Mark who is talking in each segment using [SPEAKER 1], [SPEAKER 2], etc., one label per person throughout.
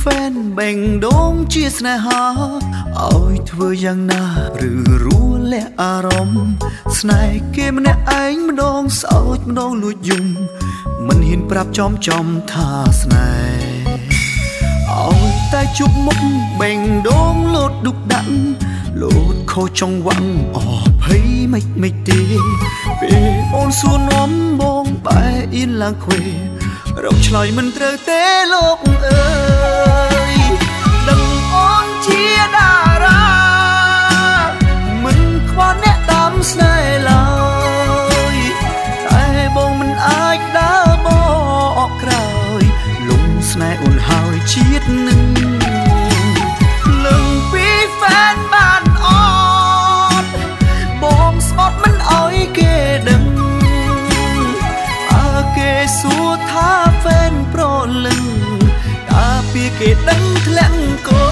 [SPEAKER 1] ហ្វេនបេងដូងជាស្នេហាឲ្យធ្វើយ៉ាងណាឬរួលាក់អារម្មណ៍ស្នេហ៍គេម្នាក់ឯងម្ដងសោចម្ដងលួចយំមិនហ៊ានប្រាប់ចំចំថាស្នេហ៍ឲ្យតែជួបមុខបេងដូងលោតឌុកដាក់លោតខុសចង្វាក់អភ័យមិនមិនទេពេលអូនសួរនាំបងបែអៀនឡើងខ្វេរកឆ្លើយមិនត្រូវទេលោកអើយដឹងអូនជាតារាមិនខ្វល់អ្នកតាមស្នេហ៍ឡើយតែបងមិនអាចដើរបកក្រោយលំស្នេហ៍អូនហើយជាតិនឹងលឹងពីហ្វេនបានអត់បងស្បត់មិនអោយគេដឹងអើគេសួរថាហ្វេនប្រលឹងតើពីគេដឹងធ្លាក់កូ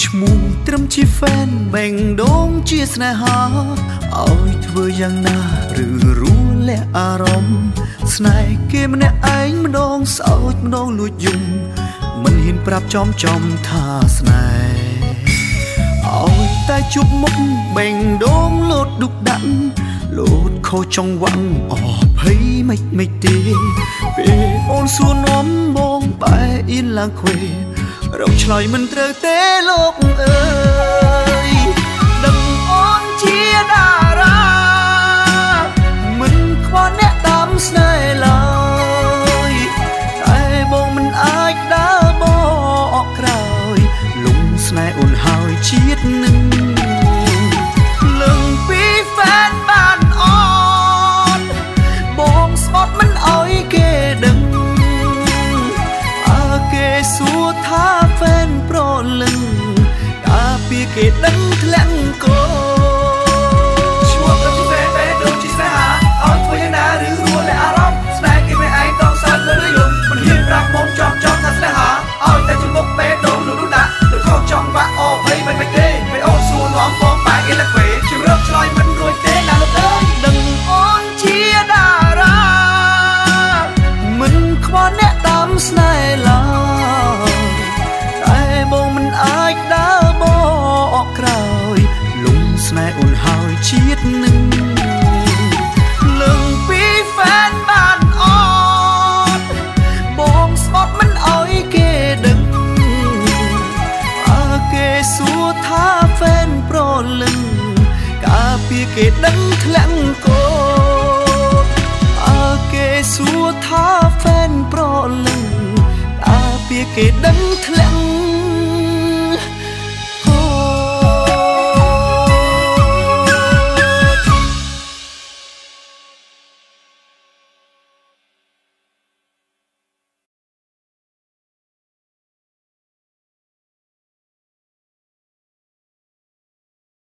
[SPEAKER 1] ឈ្មោះត្រឹមជាហ្វេនបេងដូងជាស្នេហាឲ្យធ្វើយ៉ាងណាឬរួលាក់អារម្មណ៍ស្នេហ៍គេម្នាក់ឯងម្ដងសោចម្ដងលួចយំមិនហ៊ានប្រាប់ចំចំថាស្នេហ៍ឲ្យតែជួបមុខបេងដូងលោតឌុកដាក់លោតខុសចង្វាក់អភ័យមិនមិនទេពេលអូនសួរនាំបងបែអៀនឡើងខ្វេរកឆ្លើយមិនត្រូវទេលោកអើយដឹងអូនជាតារាមិនខ្វល់អ្នកតាមស្នេហ៍ឡើយតែបងមិនអាចដើរបកក្រោយលំស្នេហ៍អូនហើយជាតិនឹងលឹងពីហ្វេនបានអត់បងស្បត់មិនអោយគេដឹងអើគេសួរថាហ្វេនប្រលឹងតើពីគេដឹងធ្លាក់កូ
[SPEAKER 2] ឈ្មោះត្រឹមជាហ្វេនបេះដូងជាស្នេហាឲ្យធ្វើយ៉ាងណាឬរួលាក់អារម្មណ៍ស្នេហ៍គេម្នាក់ឯងដងសើលើយំមិនហ៊ានប្រាប់មុំចំចំថាស្នេហាឲ្យតែជាមុខបេះដូងលូដាក់ទៅខុសចង្វាក់អភ័យមិនមិនទេពេលអូនសួរនាំបងបែកគេលខ្វេជម្រើសឆ្លើយមិនរួចទេណាលោកអើយ
[SPEAKER 1] ដឹងអូនជាតារាមិនខ្វល់អ្នកតាមស្នេហ៍ឡើយតែបងមិនអាចដើរបកក្រោយលំស្នេហ៍អូនហើយជាតិនឹងលឹងពីហ្វេនបានអត់បងស្បត់មិនអោយគេដឹងអើគេសួរថាហ្វេនប្រលឹងកាពីគេដឹងធ្លាក់កូអើគេសួរថាហ្វេនប្រលឹងតើពីគេដឹងធ្លាក់